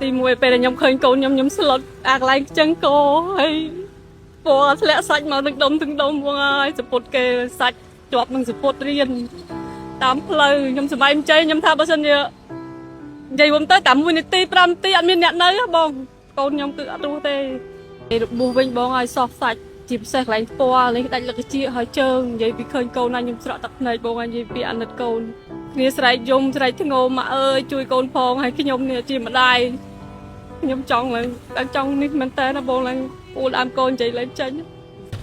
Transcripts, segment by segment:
ទីមួយពេលដែលខ្ញុំឃើញកូនខ្ញុំខ្ញុំស្លុតអាកន្លែងខ្ចឹងកហើយពណ៌ធ្លាក់សាច់មកទាំងដុំទាំងដុំបងអើយសពុតគេសាច់ជាប់នឹងសពុតរៀនតាមផ្លូវខ្ញុំសប្បាយមិនចេះខ្ញុំថាបើសិនជានិយាយខ្ញុំទៅតាម1នាទី5នាទីអត់មានអ្នកនៅហ៎បងកូនខ្ញុំគឺអត់រស់ទេរបួសវិញបងឲ្យសោះសាច់ជាពិសេសកន្លែងពណ៌នេះដាច់លឹកជាហើយជើងនិយាយពីឃើញកូនណាខ្ញុំស្រក់ទឹកភ្នែកបងឲ្យនិយាយពីអាណិតកូនគ្នាស្រែកយំស្រែកធ្ងោម៉ាក់អើយជួយកូនផងហើយខ្ញុំនេះជាម្ដាយខ្ញុំចង់ឡើងដល់ចង់នេះមែនតើណាបងឡើងពូលដើមកូននិយាយឡើងចេញ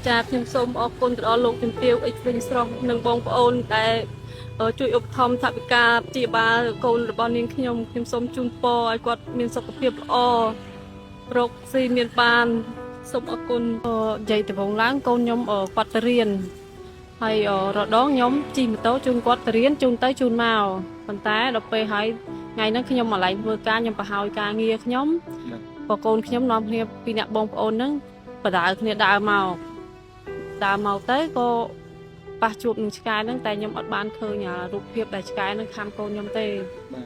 ចាខ្ញុំសូមអរគុណទៅដល់លោកជំទាវអិចវិញស្រស់និងបងប្អូនដែលជួយឧបត្ថម្ភថវិកាព្យាបាលកូនរបស់នាងខ្ញុំខ្ញុំសូមជូនពរឲ្យគាត់មានសុខភាពល្អរកស៊ីមានបានសូមអរគុណនិយាយដំបូងឡើងកូនខ្ញុំគាត់ទៅរៀនហើយរដងខ្ញុំជិះម៉ូតូជូនគាត់ទៅរៀនជូនទៅជូនមកប៉ុន្តែដល់ពេលហើយថ្ងៃហ្នឹងខ្ញុំមកឡើងធ្វើការខ្ញុំប្រហើយការងារខ្ញុំក៏កូនខ្ញុំនាំគ្នាពីអ្នកបងប្អូនហ្នឹងបដើគ្នាដើរមកដើរមកទៅក៏ប៉ះជួបនឹងឆ្កែហ្នឹងតែខ្ញុំអត់បានឃើញអារូបភាពដែលឆ្កែហ្នឹងខាំកូនខ្ញុំទេ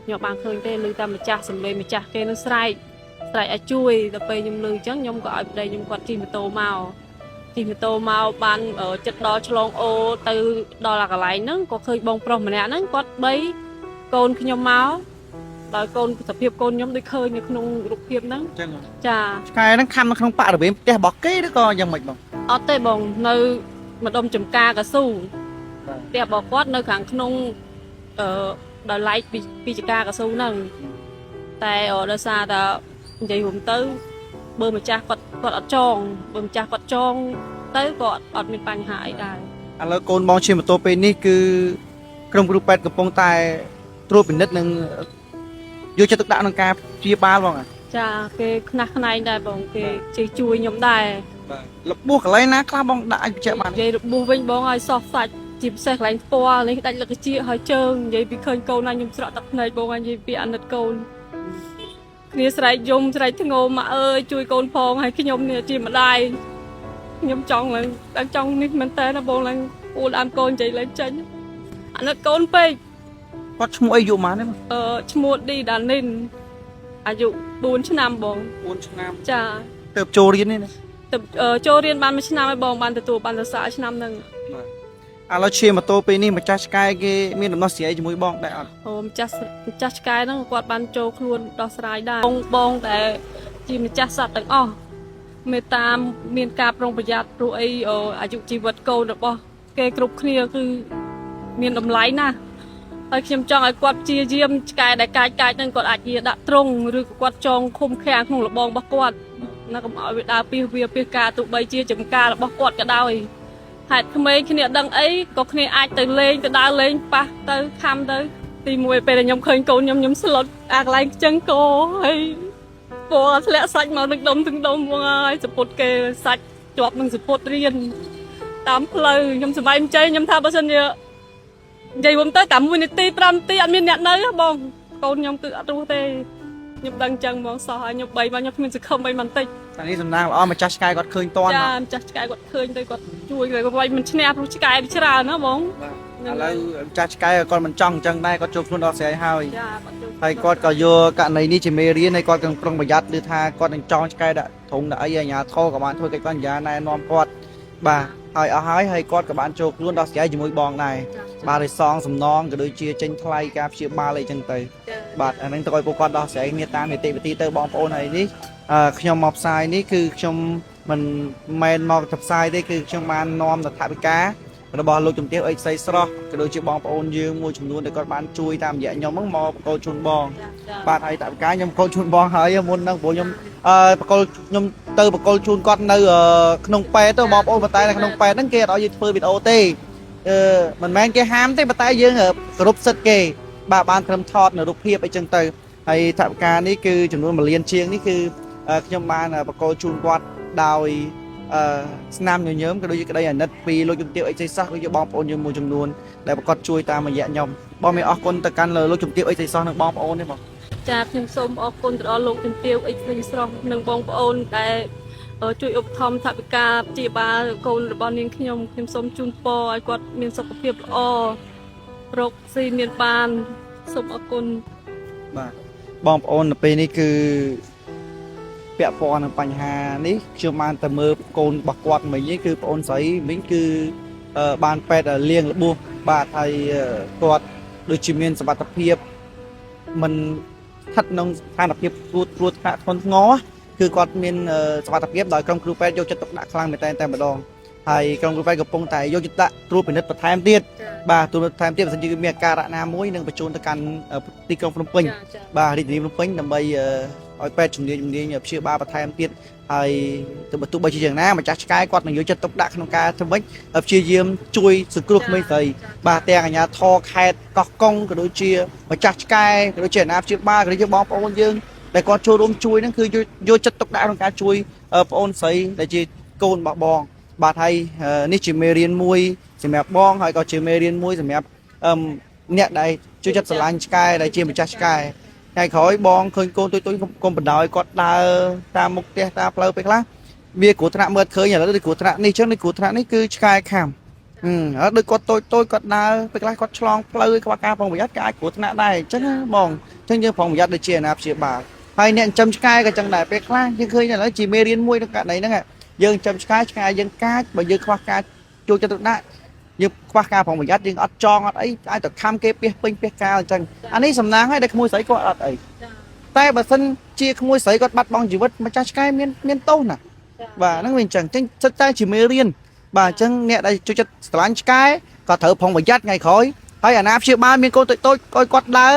ខ្ញុំបានឃើញទេឮតែម្ចាស់សំឡេងម្ចាស់គេនឹងស្រែកស្រែកឲ្យជួយដល់ពេលខ្ញុំឮអញ្ចឹងខ្ញុំក៏ឲ្យប្តីខ្ញុំគាត់ជិះម៉ូតូមកជិះម៉ូតូមកបានចិត្តដល់ឆ្លងអូទៅដល់អាកន្លែងហ្នឹងក៏ឃើញបងប្រុសម្នាក់ហ្នឹងគាត់បីកូនខ្ញុំមកដោយកូនសភាពកូនខ្ញុំដូចឃើញនៅក្នុងរូបភាពហ្នឹង អញ្ចឹង ចា ឆ្កែហ្នឹងខំនៅក្នុងបរិវេណផ្ទះរបស់គេឬក៏យ៉ាងម៉េចបង អត់ទេបងនៅម្ដុំចំការកស៊ូផ្ទះរបស់គាត់នៅខាងក្នុងអឺដោយឡែកពីពីចំការកស៊ូហ្នឹងតែដោយសារតែនិយាយរួមទៅបើម្ចាស់គាត់គាត់អត់ចងបើម្ចាស់គាត់ចងទៅក៏អត់មានបញ្ហាអីដែរ ឥឡូវកូនបងជិះម៉ូតូពេលនេះគឺក្រុមគ្រូពេទ្យកំពុងតែត្រួតពិនិត្យនិងយកចិត្តទុកដាក់ក្នុងការព្យាបាលបង ចាគេខ្នះខ្នែងដែរបងគេជិះជួយខ្ញុំដែរ បាទរបួសកន្លែងណាខ្លះបងដាក់ឲ្យបញ្ជាក់បាន និយាយរបួសវិញបងឲ្យសោះសាច់ជាពិសេសកន្លែងពណ៌នេះដាច់លឹកជាហើយជើងនិយាយពីឃើញកូនណាខ្ញុំស្រក់ទឹកភ្នែកបងឲ្យនិយាយពីអាណិតកូនគ្នាស្រែកយំស្រែកធ្ងោម៉ាក់អើយជួយកូនផងហើយខ្ញុំនេះជាម្ដាយខ្ញុំចង់ឡើងដល់ចង់នេះមែនតើណាបងឡើងពូលដើមកូននិយាយឡើងចេញអាណិតកូនពេក គាត់ឈ្មោះអីយុម៉ានទេបង អឺឈ្មោះឌីដានីនអាយុ4ឆ្នាំបង 4ឆ្នាំ ចា ទៅចូលរៀននេះណា ទៅចូលរៀនបានមួយឆ្នាំហើយបងបានទទួលបានសរសើរឆ្នាំហ្នឹង បាទឥឡូវជិះម៉ូតូពេលនេះម្ចាស់ឆ្កែគេមានដំណោះស្រាយជាមួយបងដែរអត់ អូម្ចាស់ម្ចាស់ឆ្កែហ្នឹងគាត់បានចូលខ្លួនដោះស្រាយដែរបងបងតែជាម្ចាស់សត្វទាំងអស់មេត្តាមានការប្រុងប្រយ័ត្នព្រោះអីអាយុជីវិតកូនរបស់គេគ្រប់គ្នាគឺមានតម្លៃណាស់ហើយខ្ញុំចង់ឲ្យគាត់ព្យាយាមឆ្កែដែលកាចកាចហ្នឹងគាត់អាចជាដាក់ទ្រុងឬក៏គាត់ចងឃុំឃាំងក្នុងលបងរបស់គាត់ណាកុំឲ្យវាដើរពីវាពីការទោះបីជាចំការរបស់គាត់ក៏ដោយហេតុក្មេងគ្នាដឹងអីក៏គ្នាអាចទៅលេងទៅដើរលេងប៉ះទៅខំទៅទីមួយពេលដែលខ្ញុំឃើញកូនខ្ញុំខ្ញុំស្លុតអាកន្លែងខ្ចឹងកហើយពណ៌ធ្លាក់សាច់មកទាំងដុំទាំងដុំបងអើយសពុតគេសាច់ជាប់នឹងសពុតរៀនតាមផ្លូវខ្ញុំសប្បាយមិនចេះខ្ញុំថាបើសិនជានិយាយរួមទៅតាម1នាទី5នាទីអត់មានអ្នកនៅហ៎បងកូនខ្ញុំគឺអត់រស់ទេខ្ញុំដឹងចឹងហ្មងសោះហើយខ្ញុំបីមកខ្ញុំគ្មានសង្ឃឹមអីបន្តិច តែនេះសំណាងល្អម្ចាស់ឆ្កែគាត់ឃើញតន់ ចាម្ចាស់ឆ្កែគាត់ឃើញទៅគាត់ជួយគាត់វាយមិនឈ្នះព្រោះឆ្កែវាច្រើនណាបង បាទឥឡូវម្ចាស់ឆ្កែគាត់មិនចង់អញ្ចឹងដែរគាត់ចូលខ្លួនដោះស្រាយហើយ ចាគាត់ជួយ ហើយគាត់ក៏យកករណីនេះជាមេរៀនហើយគាត់ក៏ប្រុងប្រយ័ត្នឬថាគាត់នឹងចងឆ្កែដាក់ធុងដាក់អីអាជ្ញាធរក៏បានធ្វើកិច្ចសន្យាណែនាំគាត់បាទហើយអស់ហើយហើយគាត់ក៏បានចូលខ្លួនដោះស្រាយជាមួយបងដែរបាទឲ្យសងសំណងក៏ដូចជាចេញថ្លៃការព្យាបាលអីចឹងទៅបាទអាហ្នឹងទៅឲ្យពួកគាត់ដោះស្រាយគ្នាតាមនីតិវិធីទៅបងប្អូនហើយនេះខ្ញុំមកផ្សាយនេះគឺខ្ញុំមិនមែនមកទៅផ្សាយទេគឺខ្ញុំបាននាំតថវិការបស់លោកជំទាវអិចសីស្រស់ក៏ដូចជាបងប្អូនយើងមួយចំនួនដែលគាត់បានជួយតាមរយៈខ្ញុំហ្នឹងមកបកគោជូនបង បាទហើយតវិការខ្ញុំបកគោលជូនបងហើយមុនហ្នឹងព្រោះខ្ញុំអឺបកគោលខ្ញុំទៅបកគោលជូនគាត់នៅក្នុងពេទ្យទៅបងប្អូនប៉ុន្តែនៅក្នុងពេទ្យហ្នឹងគេអត់ឲ្យយើងធ្វើវីដេអូទេអឺមិនមែនគេហាមទេប៉ុន្តែយើងគោរពសិទ្ធិគេបាទបានត្រឹមថតនៅរូបភាពអីចឹងទៅហើយតវិការនេះគឺចំនួន1លានជាងនេះគឺខ្ញុំបានបកគោលជូនគាត់ដោយអឺស្នាមញញឹមក៏ដូចជាក្តីអាណិតពីលោកជំទាវអីសីសោះក៏ជាបងប្អូនយើងមួយចំនួនដែលប្រកាសជួយតាមរយៈខ្ញុំបងមានអរគុណទៅកាន់លោកជំទាវអីសីសោះនិងបងប្អូនទេបង ចាខ្ញុំសូមអរគុណទៅដល់លោកជំទាវអិចវិញស្រស់និងបងប្អូនដែលជួយឧបត្ថម្ភថវិកាព្យាបាលកូនរបស់នាងខ្ញុំខ្ញុំសូមជូនពរឲ្យគាត់មានសុខភាពល្អរកស៊ីមានបានសូមអរគុណ បាទ បងប្អូននៅពេលនេះគឺពាក់ព័ន្ធនឹងបញ្ហានេះខ្ញុំបានតែមើលកូនរបស់គាត់មិញនេះគឺប្អូនស្រីមិញគឺបានពេទ្យលាងរបួសបាទហើយគាត់ដូចជាមានសមត្ថភាពមិនស្ថិតក្នុងស្ថានភាពគ្រោះគ្រោះថ្នាក់ធ្ងន់ធ្ងរគឺគាត់មានសមត្ថភាពដោយក្រុមគ្រូពេទ្យយកចិត្តទុកដាក់ខ្លាំងមែនទែនតែម្ដងហើយក្រុមគ្រូពេទ្យកំពុងតែយកចិត្តដាក់ត្រួតពិនិត្យបន្ថែមទៀត ចា បាទត្រួតបន្ថែមទៀតបើសិនជាមានអាការៈណាមួយនឹងបញ្ជូនទៅកាន់ទីក្រុងភ្នំពេញ ចាចា បាទរាជធានីភ្នំពេញដើម្បីឲ្យពេទ្យជំនាញជំនាញព្យាបាលបន្ថែមទៀតហើយទោះបើទោះបីជាយ៉ាងណាម្ចាស់ឆ្កែគាត់នឹងយកចិត្តទុកដាក់ក្នុងការធ្វើម៉េចព្យាយាមជួយសង្គ្រោះក្មេងស្រីបាទទាំងអាជ្ញាធរខេត្តកោះកុងក៏ដូចជាម្ចាស់ឆ្កែក៏ដូចជាអាណាព្យាបាលក៏ដូចជាបងប្អូនយើងដែលគាត់ចូលរួមជួយហ្នឹងគឺយកចិត្តទុកដាក់ក្នុងការជួយប្អូនស្រីដែលជាកូនរបស់បងបាទហើយនេះជាមេរៀនមួយសម្រាប់បងហើយក៏ជាមេរៀនមួយសម្រាប់អឺអ្នកដែលជួយចិត្តស្រឡាញ់ឆ្កែដែលជាម្ចាស់ឆ្កែ ថ្ងៃក្រោយបងឃើញកូនទុយទុយកុំបណ្ដោយគាត់ដើរតាមមុខផ្ទះតាមផ្លូវពេលខ្លះវាគ្រោះថ្នាក់មើលឃើញឥឡូវដូចគ្រោះថ្នាក់នេះចឹងដូចគ្រោះថ្នាក់នេះគឺឆ្កែខាំអឺហើយដូចគាត់តូចតូចគាត់ដើរពេលខ្លះគាត់ឆ្លងផ្លូវខ្វះការប្រុងប្រយ័ត្នក៏អាចគ្រោះថ្នាក់ដែរអញ្ចឹងណាបងអញ្ចឹងយើងប្រុងប្រយ័ត្នដូចជាអាណាព្យាបាលហើយអ្នកចិញ្ចឹមឆ្កែក៏ចឹងដែរពេលខ្លះយើងឃើញឥឡូវជាមេរៀនមួយក្នុងករណីហ្នឹងយើងចិញ្ចឹមឆ្កែឆ្កែយើងកាចបើយើងខ្វះការជួយចិត្តទុកដាក់យើងខ្វះការប្រុងប្រយ័ត្នយើងអត់ចងអត់អីអាចទៅខំគេពីពេញពីកាលអញ្ចឹងអានេះសំណាងហើយដែលក្មួយស្រីគាត់អត់អី ចា តែបើសិនជាក្មួយស្រីគាត់បាត់បង់ជីវិតម្ចាស់ឆ្កែមានមានទោសណាបាទហ្នឹងវាអញ្ចឹងអញ្ចឹងសិតតែជាមេរៀនបាទអញ្ចឹងអ្នកដែលជួយចិត្តស្រឡាញ់ឆ្កែក៏ត្រូវប្រុងប្រយ័ត្នថ្ងៃក្រោយហើយអាណាព្យាបាលមានកូនតូចតូចឲ្យគាត់ដើរ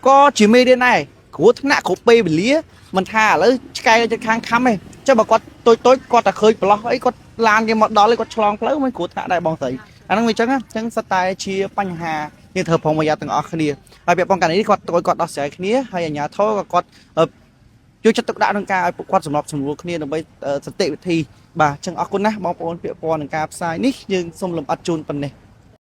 ក៏ជាមេរៀនដែរគ្រោះថ្នាក់គ្រប់ពេលវេលាមិនថាឥឡូវឆ្កែចិត្តខាងខំទេចុះបើគាត់តូចតូចគាត់តែឃើញប្រឡោះអីគាត់ឡានគេមកដល់ឯងគាត់ឆ្លងផ្លូវមិនគ្រោះថ្នាក់ដែរបងស្រីអាហ្នឹងវាអញ្ចឹងណាអញ្ចឹងសិតតែជាបញ្ហាយើងត្រូវប្រុងប្រយ័ត្នទាំងអស់គ្នាហើយពាក់ព័ន្ធករណីនេះគាត់ឲ្យគាត់ដោះស្រាយគ្នាហើយអាជ្ញាធរក៏គាត់ យកចិត្តទុកដាក់ក្នុងការឲ្យពួកគាត់សម្របសម្រួលគ្នាដើម្បីសន្តិវិធីបាទអញ្ចឹងអរគុណណាស់បងប្អូនពាក់ព័ន្ធនឹងការផ្សាយនេះយើងសូមលំអិតជូនប៉ុណ្ណេះ។